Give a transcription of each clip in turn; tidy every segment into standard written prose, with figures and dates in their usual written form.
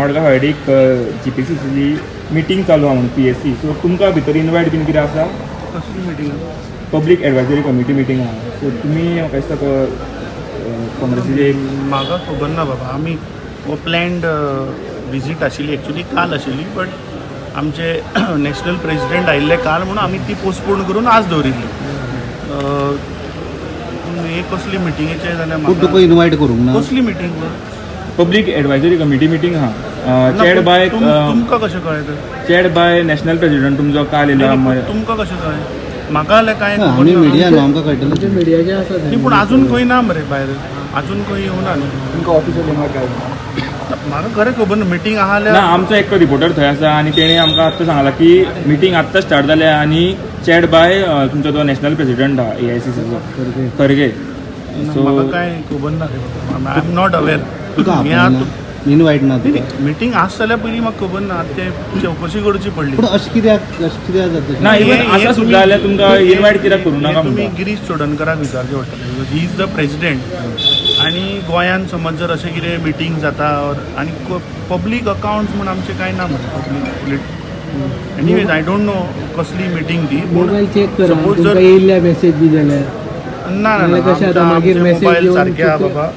Madgaon हळडीक जीपीसीसीची meeting चालू आहा म्हणून पीएससी. सो तुमकां भितर इनवायट बीन कितें आसा? कसली meeting? Public advisory committee meeting आहा. सो तुमी म्हाका दिसता काँग्रेसीचे एक म्हाका खबर ना बाबा. आमी हो प्लॅन्ड विजीट आशिल्ली, एक्चुली काल आशिल्ली, बट आमचे नॅशनल प्रेजिडेंट आयिल्ले काल म्हणून आमी ती पोस्टपोन करून आज दवरिल्ली. पूण हे कसली मिटिंगेचे जाल्यार पूण तुका म्हाका इनवायट करूंक ना? कसली meeting? Public advisory committee meeting आहा, चेअर्ड बाय तुमकां कशें कळ्ळें तें? चेअर्ड बाय नॅशनल प्रेसिडेंट तुमचो काल येयला. नाही, नाही, पण तुमकां कशें कळ्ळें? म्हाका जाल्यार कांय खबर आमी ना. मिडिया न्हू, आमकां कळटलें. मिडियाचे आसा. न्ही, पूण अजून खंय ना मरे भायर, अजून खंय येवना न्ही. तुमकां ऑफिशियल इनवायट काय? म्हाका खरें खबर ना मिटींग आहा ना. जाल्यार. आमचो एकटो रिपोर्टर थंय आसा आनी तेणें आमकां आत्तां सांगलां की मिटींग आत्तां स्टार्ट जाल्या आनी चेअर्ड बाय तुमचो तो नॅशनल प्रेसिडेंट आहा एआयसीसीचो, खरगे. सो म्हाका कांय खबर ना रे बाबा, I am not aware. तुका आपयना, इनवायट ना तुका? मिटींग आसा जाल्यार पयलीं म्हाका खबर ना, ते चवकशी करची पडली. पूण अशें कित्याक जाता? ना, इवन आसा सुद्दां जाल्यार तुमकां इनवायट कित्याक करूं नाका तुमी म्हणटा? गिरीश चोडणकराक विचारचें पडटलें because he is the president. आनी गोंयांत समज जर अशें कितें मिटींग जाता or आनी पब्लीक अकावंट्स म्हूण आमचें कांय ना मरे public. Anyways, I don't know कसली मिटींग ती, पूण मोबायल चॅक करा. Suppose जर तुमकां येयल्ल्या मेसेज बी जाल्यार. ना ना. नाल्यार कशें आतां मागीर message mobile येवन सारके आहा चुकले. बाबा.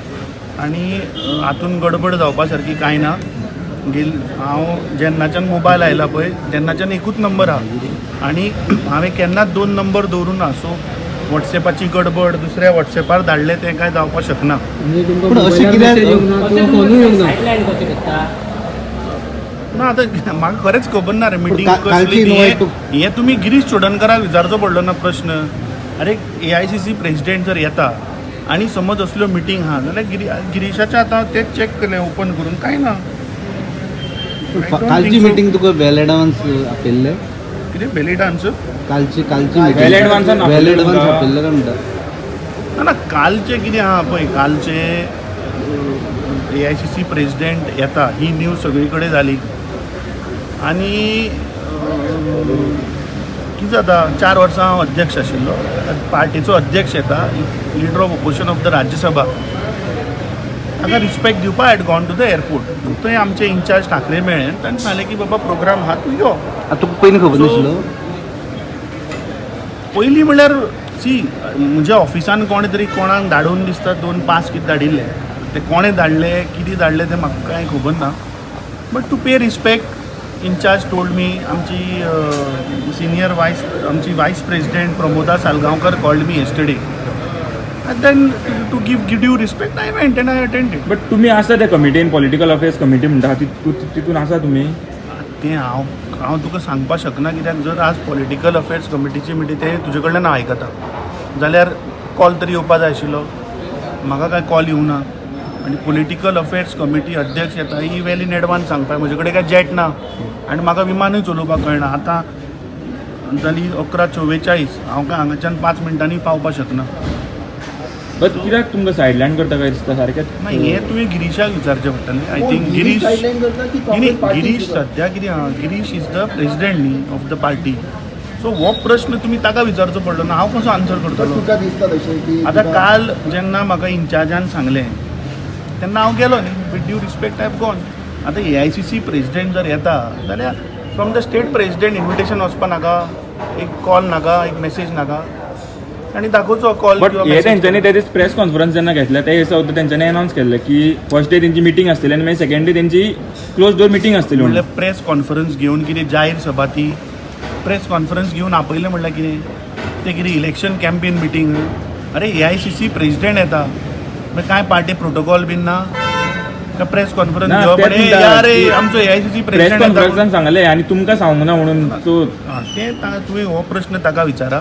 आनी हातून गडबड जावपा सारकी कांय ना. गेल हांव जेन्नाच्यान मोबायल आयला पळय तेन्नाच्यान एकूच नंबर आहा आनी हांवें केन्नाच दोन नंबर दवरूं ना. सो वॉट्सॅपाची गडबड, दुसऱ्या वॉट्सॅपार धाडलें, तें कांय जावपाक शकना. म्हणजे तुमकां पूण अशें मोबायलार कित्याक- मेसेज येवंक ना किंवा फोनूय येवंक ना? ना, आतां म्हाका खरेंच खबर ना रे मिटींग कालची कसली ती. invite हे तुमी गिरीश चोडणकराक विचारचो पडलो ना प्रश्न. अरे, एआयसीसी प्रेसिडेंट जर येता आनी समज असल्यो मिटींग आहा जाल्यार गिरीशाच्या आतां तें चॅक केलें ओपन करून, कांय ना. I don't कालची think so. Meeting तुका वेल एडवान्स आपयल्ले? कितें बेली डान्स? कालची Well advance meeting आपयल्ले वेल एडवान्स तुमकां? आपयल्ले काय म्हणटा? ना ना, कालचें कितें आहा पळय, कालचे एआयसीसी प्रेसिडेंट येता ही न्यूज सगळी कडेन जाली आनी कितें जाता, 4 वर्सां हांव अध्यक्ष आशिल्लो. पार्टीचो अध्यक्ष येता, leader of opposition of the Rajya Sabha, ताका रिस्पेक्ट दिवपा I had gone to the airport. थंय आमचे इन्चार्ज ठाकरे मेळ्ळे. तांणी सांगलें की बाबा, प्रोग्राम आहा, तूं यो. आतां तुका पयलीं खबर नाशिल्लो? पयलीं म्हणल्यार सी, म्हज्या ऑफिसान कोणें तरी कोणाक धाडून दिसता दोन पास कितें धाडिल्ले. ते कोणें धाडले, कितें धाडले तें म्हाका कांय खबर ना, but to pay respect, incharge told me. आमची सिनियर वायस, आमची vice president Pramoda Salgaonkar called me yesterday and then to give due respect, I went and I attended. But तुमी आसा त्या कमिटीन, पॉलिटिकल अफेर्स कमिटी म्हणटा तितून आसा तुमी? तें हांव तुका सांगपाक शकना, कित्याक जर आज पॉलिटिकल अफेर्स कमिटीची मिटींग ते तुजे कडल्यान हांव आयकता जाल्यार कॉल तरी येवपा जाय आशिल्लो. म्हाका कांय कॉल येवना आनी पॉलिटिकल अफेर्स कमिटी अध्यक्ष येता ही वेल इन एडवान्स सांगपाक. म्हजे कडेन काय जेट ना आनी म्हाका विमानूय चलोवपाक कळना. आतां जाली 11:44, हांव काय हांगाच्यान 5 मिनटांनी पावपाक शकना. बट कित्याक तुमकां सायडलायन करता काय दिसता सारकें? ना, हें तुवें गिरीशाक विचारचें पडटलें. I think Girish न्ही, गिरीश सद्या कितें आहा, गिरीश is the president न्ही ऑफ the party. सो हो प्रश्न तुमी ताका विचारचो पडलो ना, हांव कसो आन्सर करतलो? तुका दिसता तशें की आतां काल जेन्ना म्हाका इन्चार्जान सांगलें तेन्ना हांव गेलो न्ही. With due respect I have gone. आतां एआयसीसी प्रेजिडेंट जर येता जाल्यार from the state president invitation वचपा नाका? एक कॉल नाका? एक मेसेज नाका? आनी दाखोवचो कॉल. बट हे तेंच्यांनी त्या दीस प्रेस कॉन्फरन्स जेन्ना घेतल्या त्या दिसा सुद्दां तेंच्यांनी अनावन्स केल्लें की फर्स्ट डे तेंची मिटींग आसतली आनी मागीर सेकंड डे तेंची क्लोज डोर मिटींग आसतली म्हणून. म्हणल्यार प्रेस कॉन्फरन्स घेवन कितें जाहीर सभा ती? प्रेस कॉन्फरन्स घेवन आपयलें म्हणल्यार कितें तें? कितें इलेक्शन कॅम्पेन मिटींग? अरे, एआयसीसी प्रेसिडेंट येता मागीर कांय पार्टी प्रोटोकॉल बीन ना काय प्रेस कॉन्फरन्स ना, घेवप तेच आनी म्हणटा या रे की आमचो एआयसीसी प्रेस प्रेसिडेंट येता. कॉन्फरन्सान सांगलें आनी तुमकां सांगूंक ना म्हणून. सो आं, तें तुवें हो प्रश्न ताका विचारा.